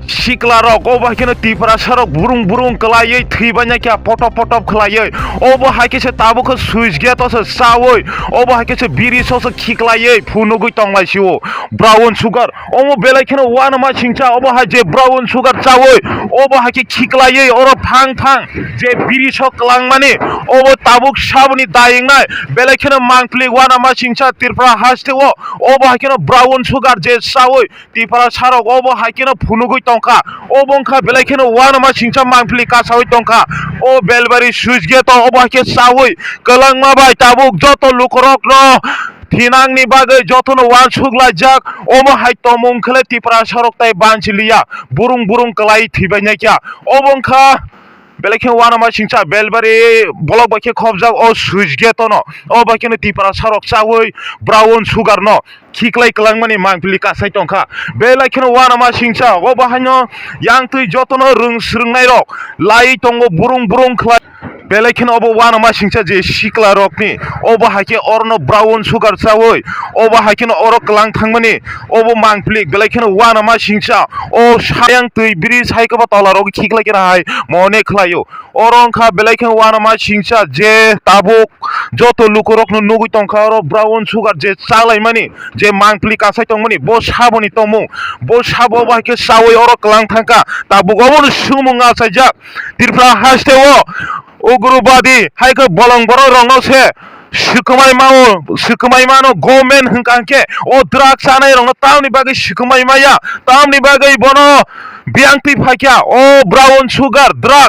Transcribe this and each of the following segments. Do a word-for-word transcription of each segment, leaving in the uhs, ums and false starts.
Sikla rok obo hai kheno Tiprasa rok burung burung kwlaiwi thwibaina khe potop potop khlaiwi, obo hai khe se tabuk khe switch gate o se chawi, obo hai khe se biri so se khiklaiwi phunugwi tonglai sio brown sugar. Omo belai kheno uanama singcha, obo hai je brown sugar chawi, obo hai khe khiklaiwi oro phang phang je biri so kwlangmani, obo tabuk saboni dayingnai belai kheno mangpili uanama singcha Tripura haste o, obo hai kheno brown sugar je chawi Tiprasa rok obo hai kheno phunugwi tongkha, obo wngkha belai kheno uanama singcha mangpili kasawi tongkha, o belbari switch gate o obo hai khe chawi kwlangma bai tabuk joto lukurok no thinangni bagwi jotono uansuk laijak, omo hai tongmung khe le Tiprasa rok tai banchi liya, burung burung kwlai thwibainai kha. Obo wngkha belai khe uanama singcha belbari block bai khe khopjak o switch gate no, o bai kheno Tiprasa rok chawi brown sugar no khiklai kwlangmani mangpili kasai tongkha. Belai kheno uanama singcha obo haino yang twi jotono rwng swrwngnairok lai tongo burung burung khlai. Belai kheno obo uanama singcha je sikla rokni, obo hai khe orono brown sugar chawi, obo hai kheno oro kwlang thangmani, obo mangpili belai kheno uanama singcha. O sayang twi biri sai kwba tola rok khiklai khe hai mone khlaio. Oro wngkha belai kheno uanama singcha je tabuk joto lukurokno nugwi tongkha oro brown sugar je chalaimani, je mangpili kasai tongmani, bo saboni tongmung, bo sabo bai khe chawi oro kwlang thangkha, tabuk obono swngmung achaijak Tripura haste o ugrobadi hai khe bolong borok rokno se swkmai mao, swkmai mano government hwnkha hwnkhe o drug chanai rokno tamni bagwi swkmai maya, tamni bagwi bono biyang twi phaikha o brown sugar drug.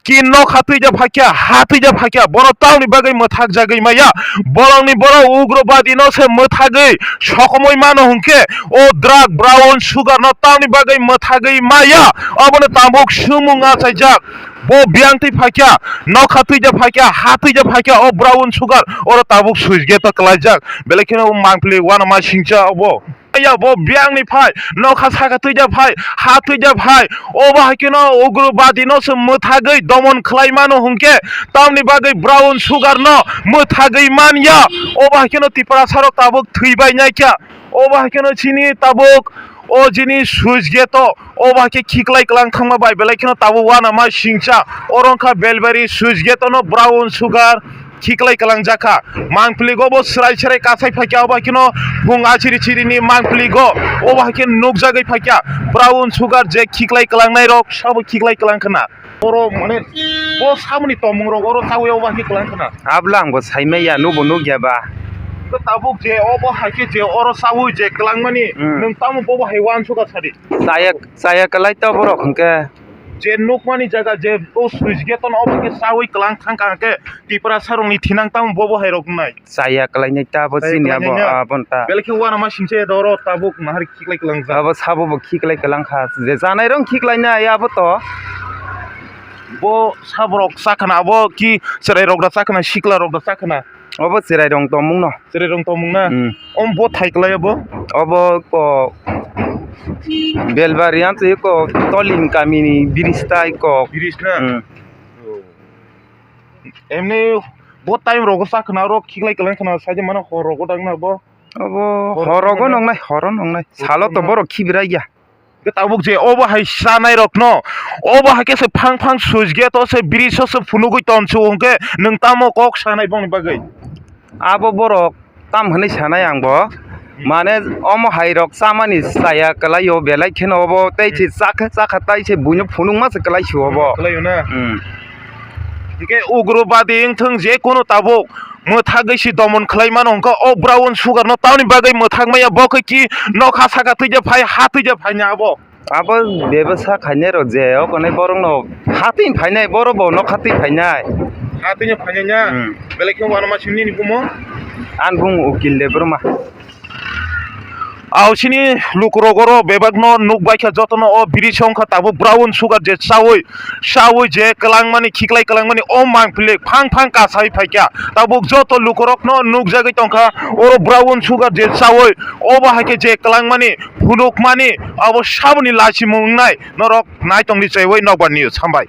Ki nokha twi ja phaikha, ha twi ja phaikha, bono tamni bagwi mwthak jagwi maya. Bolongni borok ugrobadi no se mwthagwi sokomoi mano hwnkhe, o drug brown sugar no tamni bagwi mwthagwi maya. Obono tabuk swngmung achaijak. Bo biyang twi phaikha, nokha twi ja phaikha, ha twi ja phaikha, o brown sugar oro tabuk switch gate o kwlaijak. Belai kheno mangpili uanama singcha obo. Ya bo biyang ni phai, nokha saka twi ja phai, ha twi ja phai, obo hai kheno ugrobadi no se mwthagwi domon khlai mano hwnkhe, tamni bagwi brown sugar no mwthagwi man ya, obo hai kheno Tiprasa rok tabuk thwi bai nai kha, obo hai kheno chini tabuk o jini switch gate o, obo hai khe khiklai kwlang thangma bai belai kheno tabuk uanama singcha, oro wngkha belbari switch gate o no brown sugar. Khiklai kwlang jakha. Mangpili go bo srai srai kasai phaikha, obo hai kheno bung achiri chiri ni mangpili go. Obo hai khe nukjagwi phaikha. Brown sugar je khiklai kwlangnai rok sabo khiklai kwlang khna. Oro mane bo saboni tongmung rok oro chawi obo hai khe kwlang khna. Abla ang bo saimaya, nubo nukya ba. Tabuk je obo hai khe je oro chawi je kwlangmani, hmm, nwng tamo bobo hai uansukha sadi. Chaya, chaya kwlai to borok hwnkhe. Je nukmani jaga je o switch gate no obo khe chawi kwlang thangkha hwnkhe Tiprasa rokni thinang tamo bobo hai rok wngnai. Chaya kwlainai ta bo chini abo, aboni ta. Belai khe uanama singcha ya doro tabuk nahar khiklai kwlang jak. Abo sabo bo khiklai kwlang kha. Je janai rok khiklainai abo to. Bo saborok chakhna abo ki chwrai rok da chakhna sikla rok da chakhna. Obo chwrai rong tongmung no. Chwrai rong tongmung na? Hmm. Om bo thai kwlai obo? Obo ko Belbari ang twi ko Tolin kamini bridge tai ko. Bridge na? Hmm. Emni bo time rogo sa khna oro khiklai kwlang khna saide mano hor rogo dang na bo. Obo hor rogo nongnai, horo nongnai. Salo to borok khibira ya. Hwnkhe tabuk je obo hai chanai rokno, obo hai khe se phang phang switch gate o se bridge o se phunugwi tonsuk hwnkhe nwng tamo kok sanai bongni bagwi? Abo borok tam hwnwi sanai ang bo, mane omo hai rok chamani chaya kwlai o, belai kheno obo tei se chakha chakha tai se buino phunukma se kwlai se obo. Kwlai o na? Hmm. Hwnkhe ugrobadi wngthung je kunu tabuk mwthagwi se domon khlai mano hwnkhe o brown sugar no tamni bagwi mwthak maya bo khe ki nokha saka twi je phai ha twi je phai na abo. Abo bebasa khainai rok je o konai borok no ha twi phainai borok bo nokha twi phainai. Ha twi no phainai na? Hmm. Belai khe wano ma simi ni bumo? An bung ukil de broma. Aw sini lukurok oro bebakno nukbaikha jotono o bridge wngkha tabuk brown sugar je chawi, chawi je kwlangmani khiklai kwlangmani o mangpili phang phang kasawi phaikha tabuk joto lukurokno nukjagwi tongkha oro brown sugar je chawi obo haikhe je kwlangmani phunukmani abo saboni lachimung wngnai norok naitongdi chaiwi nokbar news hambai.